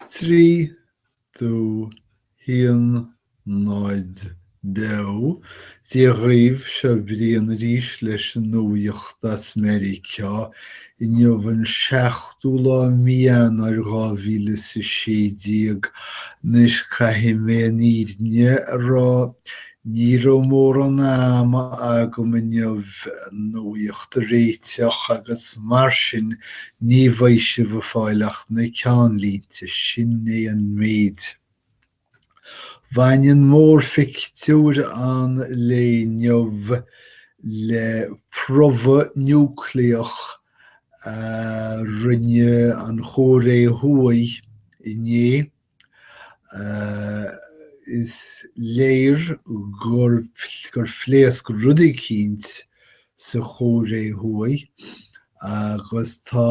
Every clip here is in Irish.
3, 2, 1, 0, Beo! Dia dhaoibh, seo Brian arís leis an nuaíocht as Meiriceá. Inniu an seachtú lá mí Eanáir 2016. Anois caithfidh mé an fhírinne a rá, ní raibh mórán ama agam inniu an nuaíocht a réiteach agus mar sin ní bheidh sibh ag fáil ach na ceannlínte, sin é an méid. Baineann mórphictiúr an lae inniu le promhadh núicléach a rinne an Chóiré Thuaidh inné. Is léir gur phléasc rud eicínt sa Chóiré Thuaidh agus tá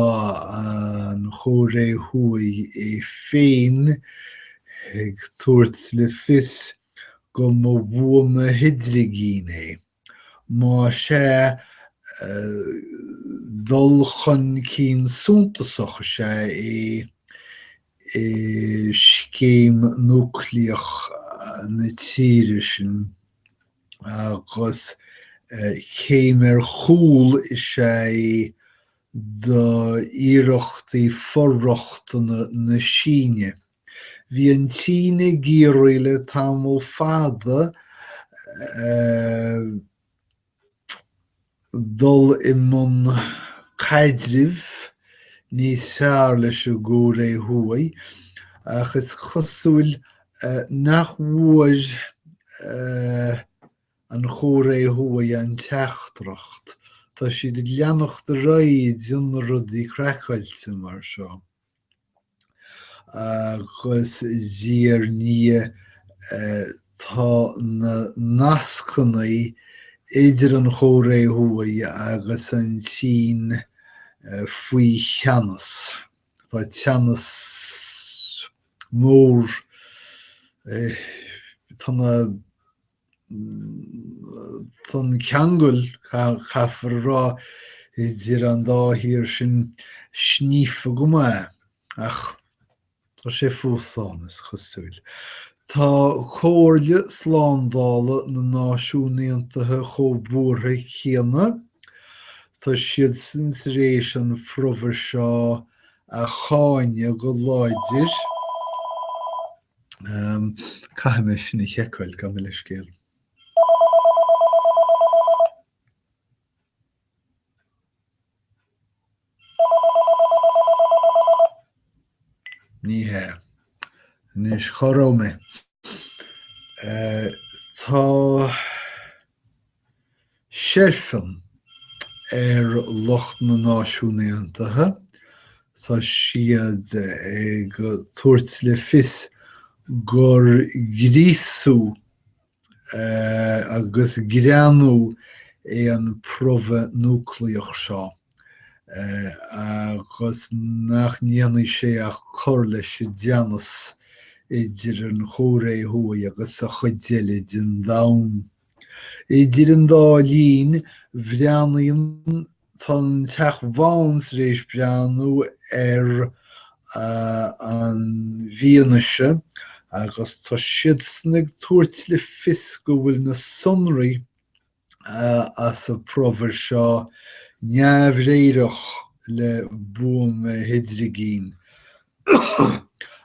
an Chóiré Thuaidh é féin ag tabhairt le fios go mba bhuama hidrigine é. Más ea, dul chun cinn suntasach is ea é i scéim núicléach na tíre sin. agus céim ar chúl is ea é d'iarrachtaí for-rochtana na Síne. Bhí an tSín ag iarraidh le tamall fada dul i mbun caidrimh níos fearr leis an gCóiré Thuaidh, ach is cosúil nach bhfuair an Chóiré Thuaidh an teachtaireacht. Tá siad ag leanacht ar aghaidh ag déanamh rudaí craiceáilte mar seo. Agus diaidh ar ndiaidh tá na nascanna idir an Chóiré Thuaidh agus an tSín faoi theannas. Tá teannas mór, tá na, tá an ceangal, caithfear a rá, idir an dá thír sin sníofa go maith, ach tá sé fós ann, is cosúil. Tá Comhairle Slándála na Náisiún Aontaithe chomh buartha céanna. Tá siadsan tar éis an promhadh seo a cháineadh go láidir. Caithfidh mé sin a sheiceáil, gabh mo leithscéal. Ní hea. Anois, cá raibh mé? Tá seirfean ar lucht na Náisiún Aontaithe. Tá siad ag tabhairt le fios gur gríosú agus greannú é an promhadh núicléach seo agus nach ndéanfaidh sé ach cur leis an dteannas idir an Chóiré Thuaidh agus an chuid eile den domhan. Idir an dá linn, bhreathnaíonn Tá an Teach Bán tar éis breathnú ar an bhfianaise agus tá siadsan ag tabhairt le fios go bhfuil na sonraí as an bpromhadh seo neamhréireach le buama hidrigine.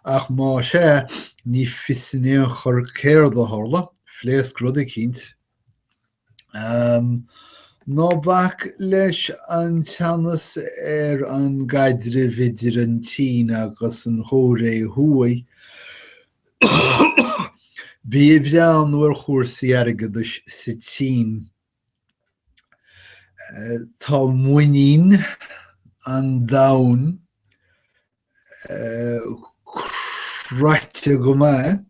Ach más ea, ní fios in aon chor céard a tharla, phléasc rud eicínt. Ná bac leis an teannas ar an gcaidreamh idir an tSín agus an Chóiré Thuaidh, bí ag breathnú ar chúrsaí airgeadais sa tSín. Tá muinín an domhain croite go maith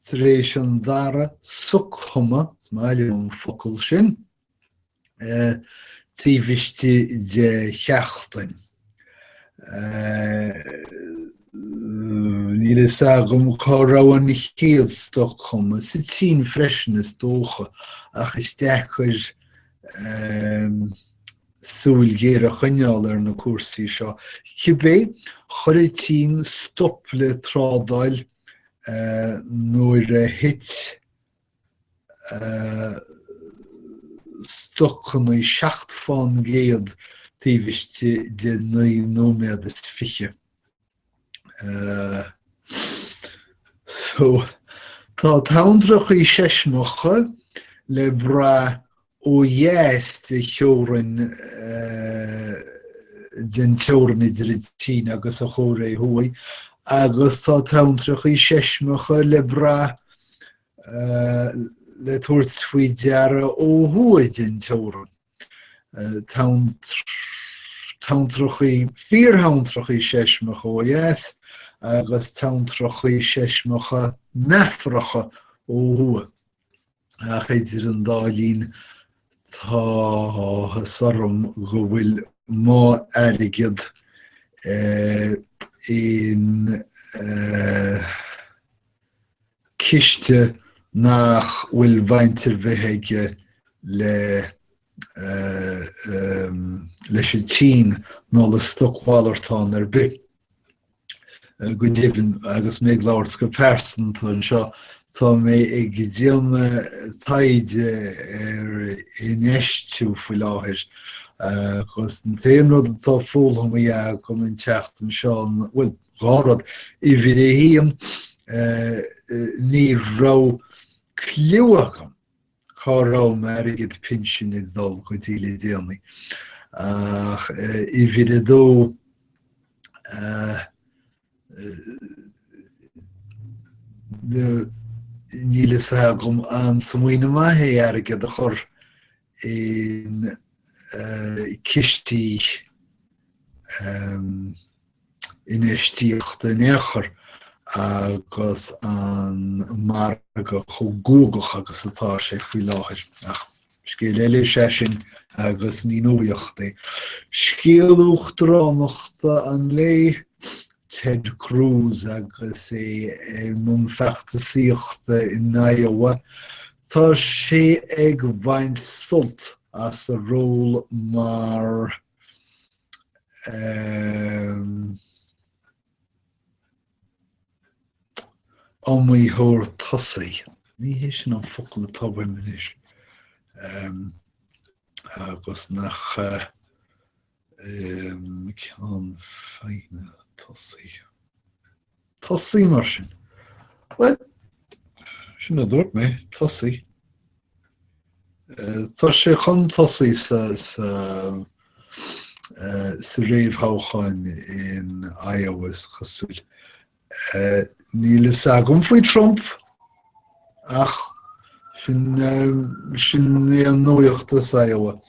tar éis an dara socthumadh, is maith liom an focal sin, taobh istigh de sheachtain. Níl a fhios agam cá raibh an chéad stocthumadh, sa tSín freisin is dócha, ach is deacair. Súil ghéar a choinneáil ar na cúrsaí seo. Cibé, chuir an tSín stop le trádáil nuair a thit stocanna 7 fán gcéad taobh istigh de 9 nóiméad is 20. So, tá tonntrachaí seismeacha le brath ó dheas de theorainn den teorainn idir an tSín agus an Chóiré Thuaidh agus tá tonntrachaí seismeacha le brath le tabhairt faoi deara ó thuaidh den teorainn. Tonntrachaí, fíorthonntrachaí seismeacha ó dheas agus tonntrachaí seismeacha meafaracha ó thuaidh. Ach idir an dá linn, tá áthas orm go bhfuil m'airgead in ciste nach bhfuil baint ar bith aige le leis an tSín ná le stocmhalartán ar bith. Go deimhin, agus mé ag labhairt go pearsanta anseo, tá mé ag déanamh taighde ar infheistiú faoi láthair agus an t-aon rud atá foghlamtha agam an tseachtain seo, bhuel, 2 rud. Uimhir a haon, ní raibh cliú agam cá raibh m'airgead pinsin ag dul go dtí le déanaí. Ach uimhir a dó, níl fhios agam an smaoineamh maith é airgead a chur in cistí infheistíochta in aon chor agus an margadh chomh guagach agus atá sé faoi láthair. Ach scéal eile is ea sin agus ní nuaíocht é. Scéal uachtaránachta an lae, Ted Cruz agus é i mbun feachtasaíochta in Iowa, tá sé ag baint sult as a ról mar Iomaítheoir tosaigh. Ní hé sin an focal atá uaim anois. Agus nach ceann feadhna tosaigh. Tosaí mar sin. Bhuel, sin a dúirt mé, tosaí. Tá sé chun tosaigh sa sa sa réamhthoghchán in Iowa is cosúil. Níl fhios agam faoi Trump ach sin sin é an nuaíocht as Iowa.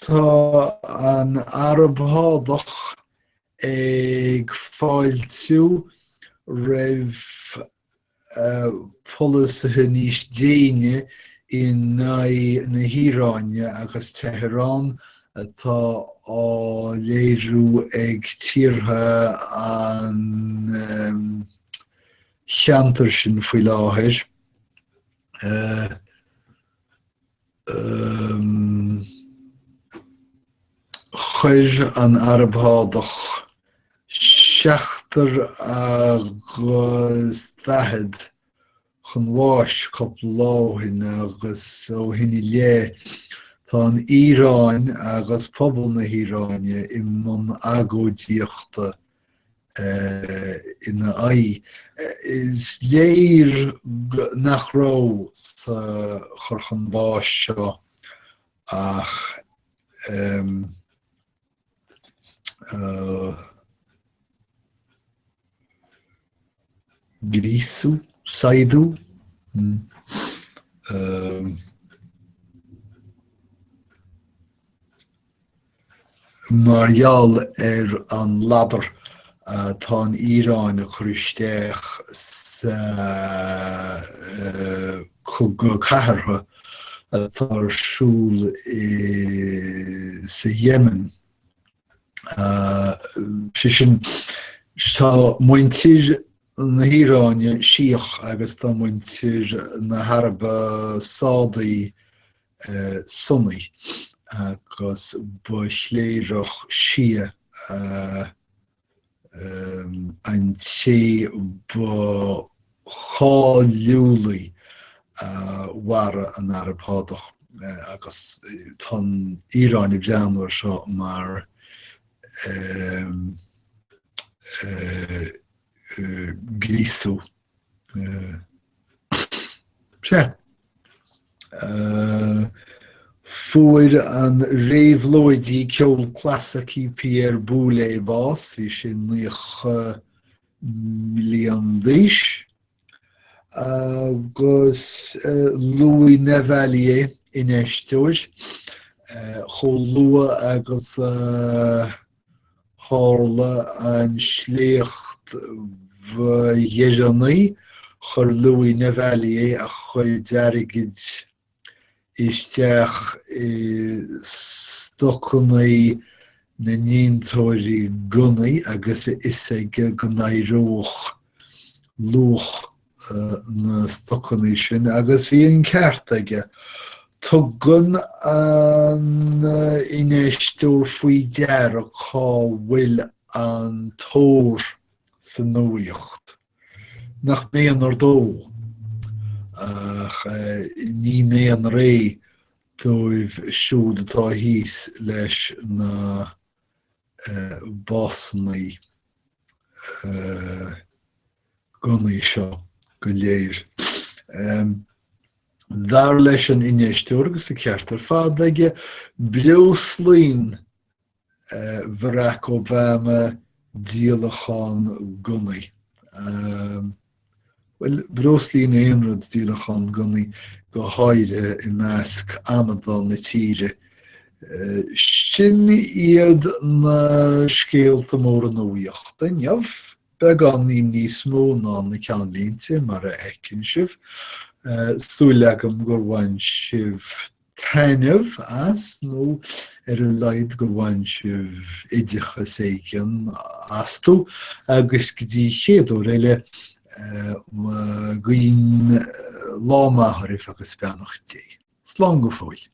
Tá an Araib Shádach ag fáiltiú roimh polasaithe níos déine in aghaidh na hIaráine agus Tehran atá á léiriú ag tíortha an cheantair sin faoi láthair. Chuir an Araib Shádach seachtar agus 40 chun bháis cúpla lá ó shin agus ó shin i leith tá an Iaráin agus pobal na hIaráine i mbun agóidíochta ina aghaidh. Is léir nach raibh sa chur chun báis seo ach gríosú, saighdiú? Mar gheall ar an ladar atá an Iaráin a chur isteach sa chogadh cathartha atá ar siúl sa Yemen, sé sin, tá muintir na hIaráine Síach agus tá muintir na hAraibe Sádaí. Sunnaí agus ba chléireach Shia an té ba cháiliúlaí a mharaigh an Araib Shádach agus tá an Iaráin ag breathnú air seo mar gríosú. Sea. Fuair an réabhlóidí ceol clasaicí Pierre Boulez bás, bhí sé 90 mbliain d'aois. Agus Louis Navellier, infheisteoir, chomh luath agus a tharla an sléacht ba dheireanaí, chuir Louis Navellier a chuid airgid isteach i stocanna na ndéantóirí gunnaí agus a fhios aige go n-éireodh luach na stocanna sin agus bhí an ceart aige. Tugann an infheisteoir faoi deara cá bhfuil an t-ór sa nuaíocht. Nach méanar dó, ach ní méanar é dóibh siúd atá thíos leis na básanna gunnaí seo go léir. Dar leis an infheisteoir, agus an ceart ar fad aige, breoslaíonn Barack Obama díolachán gunnaí. Bhuel, breoslaíonn aon rud díolachán gunnaí, go háirithe i measc amadáin na tíre. Sin iad na scéalta móra nuaíochta inniu. Beagáinín níos mó ná na ceannlínte, mar a fheiceann sibh. Súil agam gur bhain sibh taitneamh as, nó ar a laghad gur bhain sibh oideachas éigin astu, agus go dtí an chéad uair eile, guím lá maith oraibh agus beannacht Dé. Slán go fóill.